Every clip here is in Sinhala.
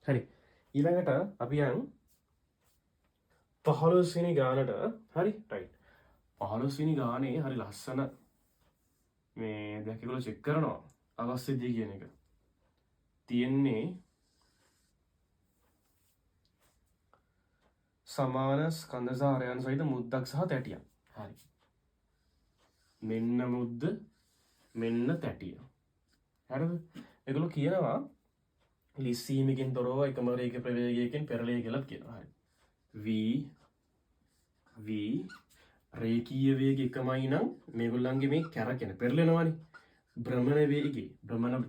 හරි, ඊළඟට අපි යන් 15 වෙනි ගානට. හරි, රයිට්. 15 වෙනි ගානේ හරි ලස්සන මේ දෙයක් ඒගොල්ලෝ චෙක් කරනවා අවශ්‍යදී කියන එක. තියෙන්නේ සමාන ස්කන්ධ සහ අරයන් සහිත මුද්දක් සහ තැටියක්. හරි. මෙන්න මුද්ද, මෙන්න තැටිය. හරිද? ඒගොල්ලෝ කියනවා ලිස්සීමකින් තොරව එකම රේඛ ප්‍රවේගයකින් පෙරලේ කියලාත් කියනවා. හරි. V V රේඛීය වේග එකමයි නම් මේගොල්ලන්ගේ මේ කැරකෙන පෙරලෙනවනේ. භ්‍රමණ වේගය, භ්‍රමණ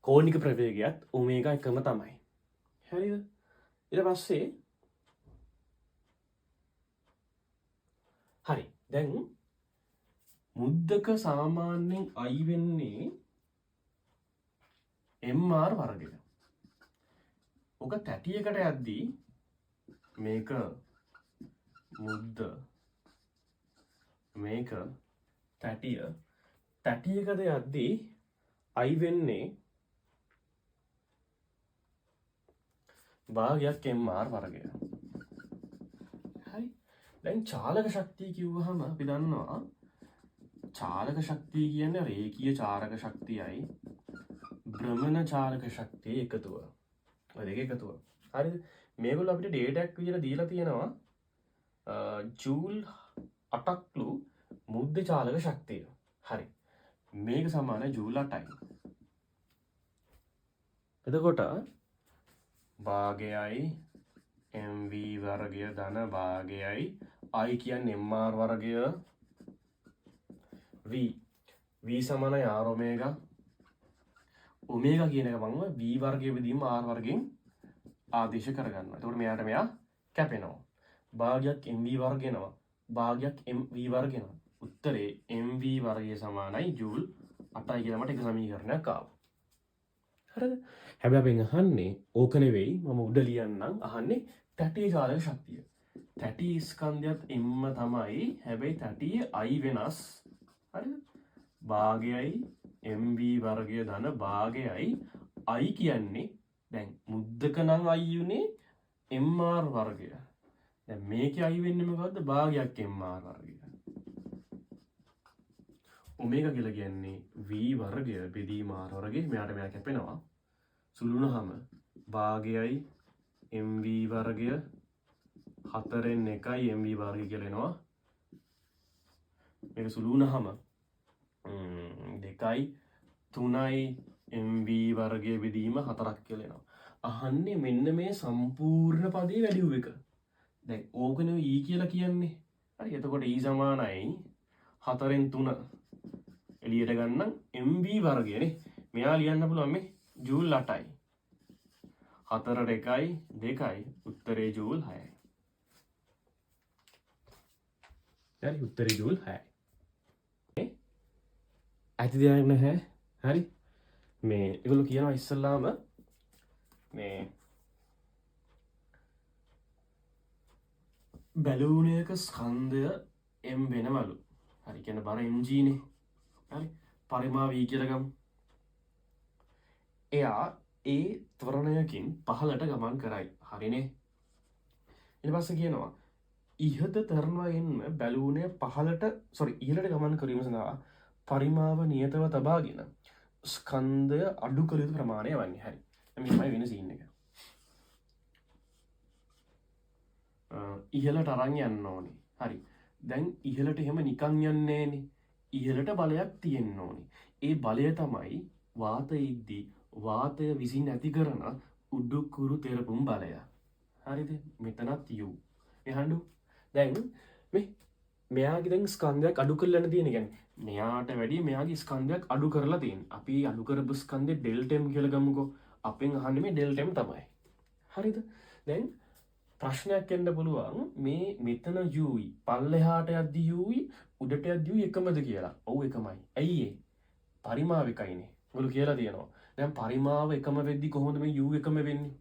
කෝණික ප්‍රවේගයත් ඔමේගා එකම තමයි. හරිද? ඊට පස්සේ හරි, දැන් මුද්දක සාමාන්‍යයෙන් I වෙන්නේ MR වර්ගය. ඔක තැටියකට යද්දී මේක මුද්ද, මේක තැටිය, තැටියකට යද්දී I වෙන්නේ භාගයක් MR වර්ගය. හරි. දැන් චාලක ශක්තිය කිව්වහම අපි දන්නවා චාලක ශක්තිය කියන්නේ රේඛීය චාරක ශක්තියයි භ්‍රමණ චාලක ශක්තිය එකතුව. ඔය දෙක එකතුව. හරිද? මේගොල්ලෝ අපිට ඩේටා එකක් විදිහට දීලා තියෙනවා ජූල් 8ක්ලු මුද්ද චාලක ශක්තිය. හරි. මේක සමාන ජූල් 8යි. එතකොට භාගයයි MV වර්ගය ධන භාගයයි I කියන්නේ MR වර්ගය V V සමානයි R omega. Omega කියන එක මම V වර්ගය බෙදීම R වර්ගයෙන් ආදේශ කරගන්නවා. එතකොට මෙයාට මෙයා කැපෙනවා. භාගයක් MV වර්ග එනවා. භාගයක් MV වර්ග එනවා. උත්තරේ MV වර්ගය සමානයි ජූල් 8යි කියලා මට එක සමීකරණයක් ආවා. හරිද? හැබැයි අපෙන් අහන්නේ ඕක නෙවෙයි. මම උඩ ලියන්නම්. අහන්නේ තැටියේ චාලක ශක්තිය. තැටි ස්කන්ධයත් M තමයි. හැබැයි තැටියේ I වෙනස්. හරිද? භාගයයි MV වර්ගය ධන භාගයයි I කියන්නේ දැන් මුද්දක නම් I උනේ MR වර්ගය. දැන් මේකේ I වෙන්නේ මොකද්ද? භාගයක් MR වර්ගය. ඔමේගා කියලා කියන්නේ V වර්ගය බෙදීම R වර්ගය. මෙයාට මෙයා කැපෙනවා. සුළු වුණාම භාගයයි MV වර්ගය 4න් 1යි MV වර්ගය කියලා එනවා. මේක සුළු වුණාම 2යි 3යි MV වර්ගය බෙදීම 4ක් කියලා එනවා. අහන්නේ මෙන්න මේ සම්පූර්ණ පදේ වැලියු එක. දැන් ඕකනේ E කියලා කියන්නේ. හරි, එතකොට E සමානයි 4න් 3 එළියට ගන්නම් MV වර්ගයනේ. මෙයා ලියන්න පුළුවන් මේ ජූල් 8යි. 4ට 1යි 2යි උත්තරේ ජූල් 6යි. හරි, උත්තරේ ජූල් 6යි. ඇති දෙයක් නැහැ. හරි, මේ ඒගොල්ලෝ කියනවා ඉස්සල්ලාම මේ බැලූනයක ස්කන්ධය M වෙනවලු. හරි, කියන්නේ බර MG නේ. හරි, පරිමා V කියලා ගමු. එයා ඒ ත්වරණයකින් පහළට ගමන් කරයි. හරිනේ. ඊට පස්සේ කියනවා ඉහත ත්වරණයෙන්ම බැලූනය පහළට, සෝරි, ඉහළට ගමන් කිරීම සඳහා පරිමාව නියතව තබාගෙන ස්කන්ධය අඩු කළ යුතු ප්‍රමාණය වන්නේ. හරි. දැන් මෙහෙමයි වෙන සීන් එක. ඉහළට අරන් යන්න ඕනේ. හරි. දැන් ඉහළට එහෙම නිකන් යන්නේ නෑනේ. ඉහළට බලයක් තියෙන්න ඕනේ. ඒ බලය තමයි වාතය ඉද්දි වාතය විසින් ඇති කරන උඩුකුරු තෙරපුම් බලය. හරිද? මෙතනත් U. මේ හඬු. දැන් මේ මෙයාගේ දැන් ස්කන්ධයක් අඩු කරලා යන තියෙන. කියන්නේ මෙයාට වැඩිය මෙයාගේ ස්කන්ධයක් අඩු කරලා තියෙන. අපි අඩු කරපු ස්කන්ධය ඩෙල්ටා M කියලා ගමුකෝ. අපෙන් අහන්නේ මේ ඩෙල්ටා M තමයි. හරිද? දැන් ප්‍රශ්නයක් එන්න පුළුවන් මේ මෙතන Uයි පල්ලෙහාට යද්දි Uයි උඩට යද්දි Uයි එකමද කියලා. ඔව් එකමයි. ඇයි ඒ? පරිමාව එකයිනේ. ඔයගොල්ලෝ කියලා තියෙනවා. දැන් පරිමාව එකම වෙද්දි කොහොමද මේ U එකම වෙන්නේ?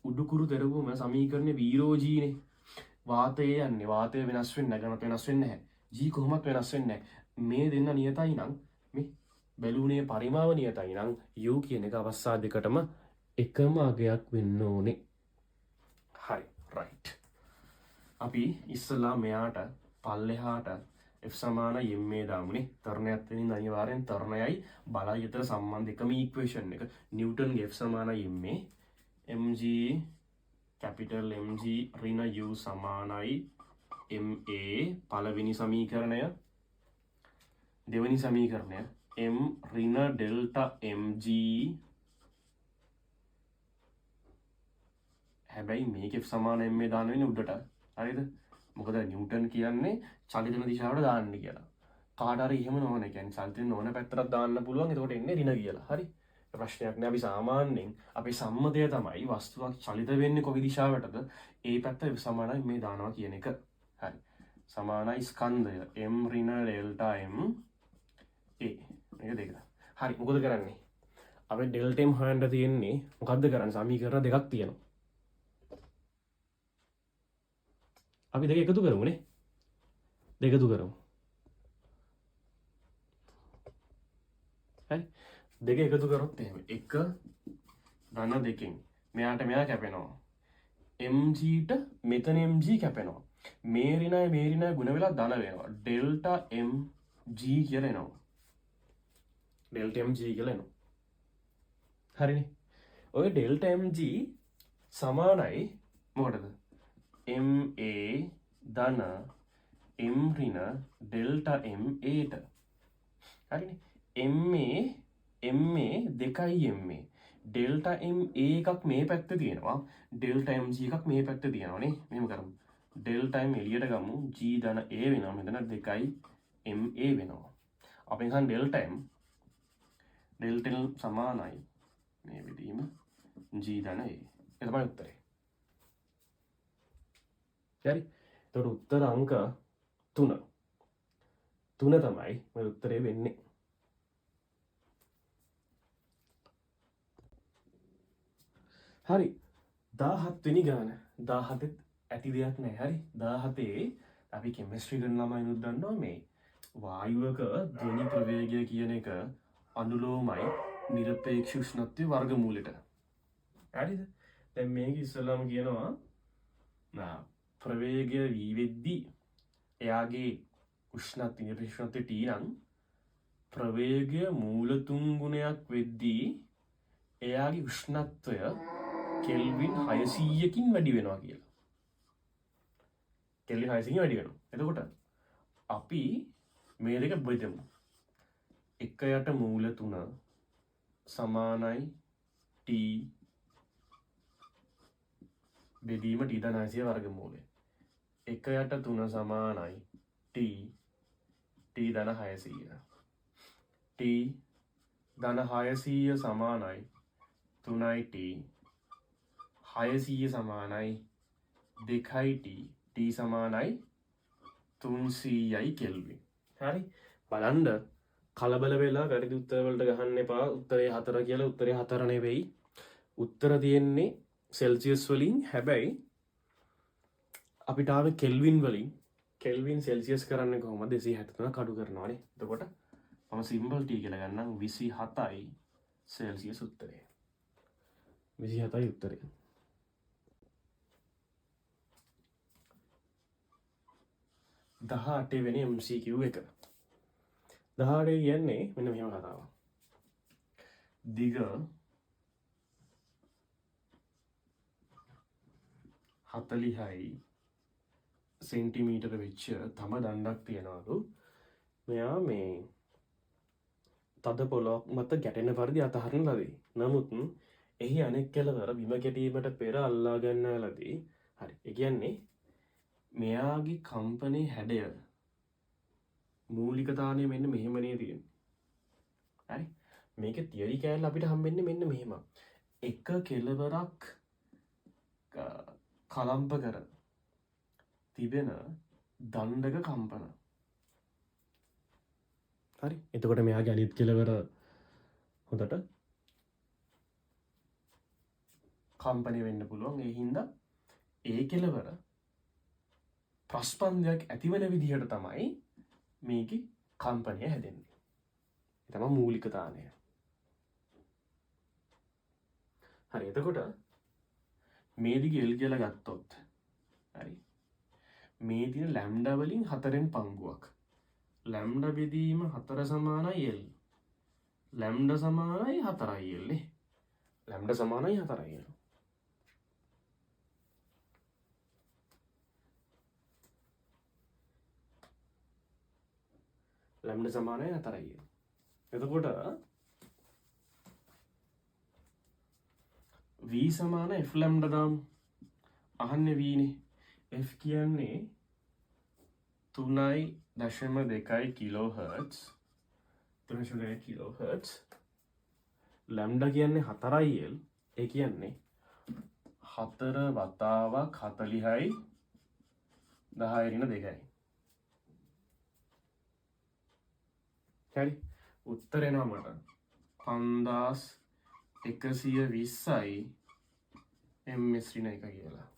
උඩුකුරු තෙරපුම සමීකරණේ V rho G නේ. වාතය යන්නේ වාතය වෙනස් වෙන්නේ නැහැ, ඝනත්වය වෙනස් වෙන්නේ නැහැ. G කොහොමත් වෙනස් වෙන්නේ නැහැ. මේ දෙන්න නියතයි නම් මේ බැලූනේ පරිමාව නියතයි නම් U කියන එක අවස්ථා දෙකටම එකම අගයක් වෙන්න ඕනේ. හරි, රයිට්. අපි ඉස්සලා මෙයාට පල්ලෙහාට F සමාන MA දාමුනේ. ත්වරණයත් වෙනින් අනිවාර්යෙන් ත්වරණයයි බලයි අතර සම්බන්ධ එකම ඉක්වේෂන් එක. නිව්ටන්ගේ F සමාන MA, mg capital MG ඍණ U සමානයි MA පළවෙනි සමීකරණය. දෙවෙනි සමීකරණය M ඍණ ඩෙල්ටා MG. හැබැයි මේක F සමාන MA දාන්න වෙන්නේ උඩට. හරිද? මොකද නිව්ටන් කියන්නේ චලිත වෙන දිශාවට දාන්න කියලා. කාට හරි එහෙම නොවන, ඒ කියන්නේ චලිත වෙන ඕන පැත්තටත් දාන්න පුළුවන්. එතකොට එන්නේ ඍණ කියලා. හරි? ප්‍රශ්නයක් නෑ. අපි සාමාන්‍යයෙන් අපේ සම්මතය තමයි වස්තුවක් චලිත වෙන්නේ කොයි දිශාවටද ඒ පැත්ත F සමානයි මේ දානවා කියන එක. හරි. සමානයි ස්කන්ධය M ඍණ ඩෙල්ටා M A. මේක දෙක. හරි, මොකද කරන්නේ? අපි ඩෙල්ටා M හොයන්න තියෙන්නේ. මොකද්ද කරන්නේ? සමීකරණ දෙකක් තියෙනවා. අපි දෙක එකතු කරමුනේ. දෙක එකතු කරමු. හරි. දෙක එකතු කරොත් එහෙම එක ධන දෙකෙන් මෙයාට මෙයා කැපෙනවා. MG ට මෙතන MG කැපෙනවා. මේ ඍණයි මේ ඍණයි ගුණ වෙලා ධන වෙනවා. ඩෙල්ටා MG කියලා එනවා. ඩෙල්ටා MG කියලා එනවා. හරිනේ. ඔය ඩෙල්ටා MG සමානයි මොකටද? MA ධන M ඍණ ඩෙල්ටා M A ට. හරිනේ. MA MA දෙකයි MA. Delta M A එකක් මේ පැත්තේ තියෙනවා. ඩෙල්ටා MG එකක් මේ පැත්තේ තියෙනවා නේ. මෙහෙම කරමු. ඩෙල්ටා M එළියට ගමු. G ධන A වෙනවා. මෙතන දෙකයි MA වෙනවා. අපෙන් අහන ඩෙල්ටා M delta L සමානයි මේ විදිහම G ධන A. ඒ තමයි උත්තරේ. හරි. එතකොට උත්තර අංක 3. 3 තමයි මේ උත්තරේ වෙන්නේ. හරි. 17 වෙනි ගාන. 17 ඇති දෙයක් නෑ. හරි. 17 අපි කෙමිස්ට්‍රි කරන ළමයිනුත් දන්නවා මේ වායුවක ධ්වනි ප්‍රවේගය කියන එක අනුලෝමයි නිරපේක්ෂ උෂ්ණත්වයේ වර්ගමූලයට. හරිද? දැන් මේක ඉස්සෙල්ලාම කියනවා ප්‍රවේගය V වෙද්දී එයාගේ උෂ්ණත්වය නිරපේක්ෂ උෂ්ණත්වය T නම් ප්‍රවේගය මූල තුන් ගුණයක් වෙද්දී එයාගේ උෂ්ණත්වය කෙල්වින් 600කින් වැඩි වෙනවා කියලා. කෙල්වින් 600කින් වැඩි වෙනවා. එතකොට අපි මේ දෙක බෙදමු. එක යට මූල තුන සමානයි T බෙදීම T ධන හයසිය වර්ගමූලය. එක යට තුන සමානයි T T ධන හයසීය. T ධන හයසීය සමානයි තුනයි T. හයසීය සමානයි දෙකයි T. T සමානයි තුන්සීයයි කෙල්වින්. හරි. බලන්න කලබල වෙලා වැරදි උත්තර වලට ගහන්න එපා. උත්තරේ 4 කියලා. උත්තරේ 4 නෙවෙයි. උත්තර තියෙන්නේ සෙල්සියස් වලින්. හැබැයි අපිට ආවේ කෙල්වින් වලින්. කෙල්වින් සෙල්සියස් කරන්නේ කොහොමද? දෙසිය හැත්තතුනක් අඩු කරනවානේ. එතකොට මම සිම්පල් T කියලා ගන්නම්. විසිහතයි සෙල්සියස් උත්තරේ. විසිහතයි උත්තරේ. දහඅටේ වෙනි MCQ එක. දහඅටේ කියන්නේ මෙන්න මෙහෙම කතාවක්. දිග හතලිහයි සෙන්ටිමීටර වෙච්ච තම දණ්ඩක් තියනවලු. මෙයා මේ තද පොළොවක් මත ගැටෙන පරිදි අතහරින ලදී. නමුත් එහි අනෙක් කෙළවර බිම ගැටීමට පෙර අල්ලා ගන්නා ලදී. හරි. ඒ කියන්නේ මෙයාගේ කම්පනයේ හැඩය මූලික තානය මෙන්න මෙහෙමනේ තියෙන්නේ. හරි. මේකේ තියරි කෑල්ල අපිට හම්බෙන්නේ මෙන්න මෙහෙම. එක කෙළවරක් කලම්ප කර තිබෙන දණ්ඩක කම්පන. හරි. එතකොට මෙයාගේ අනිත් කෙළවර හොඳට කම්පනය වෙන්න පුළුවන්. ඒ හින්දා ඒ කෙළවර ප්‍රස්පන්දයක් ඇතිවන විදිහට තමයි මේකේ කම්පනය හැදෙන්නේ. ඒ තමයි මූලික තානය. හරි, එතකොට මේ දිග L කියලා ගත්තොත්, හරි, මේ තියෙන ලැම්ඩා වලින් හතරෙන් පංගුවක්. ලැම්ඩා බෙදීම 4 සමානයි L. Lambda සමානයි 4යි L නේ. ලැම්ඩා සමානයි 4යි L. Lambda සමානයි 4යි L. එතකොට V සමාන F lambda දාමු. අහන්නේ V නේ. F කියන්නේ 3.2 kilo hertz. 3.2 kilo hertz. Lambda කියන්නේ 4යි L. ඒ කියන්නේ 4 වතාවක් 40යි 10 ඍණ 2යි. හරි, උත්තර එනවා මට 5120යි MS ඍණ 1 කියලා.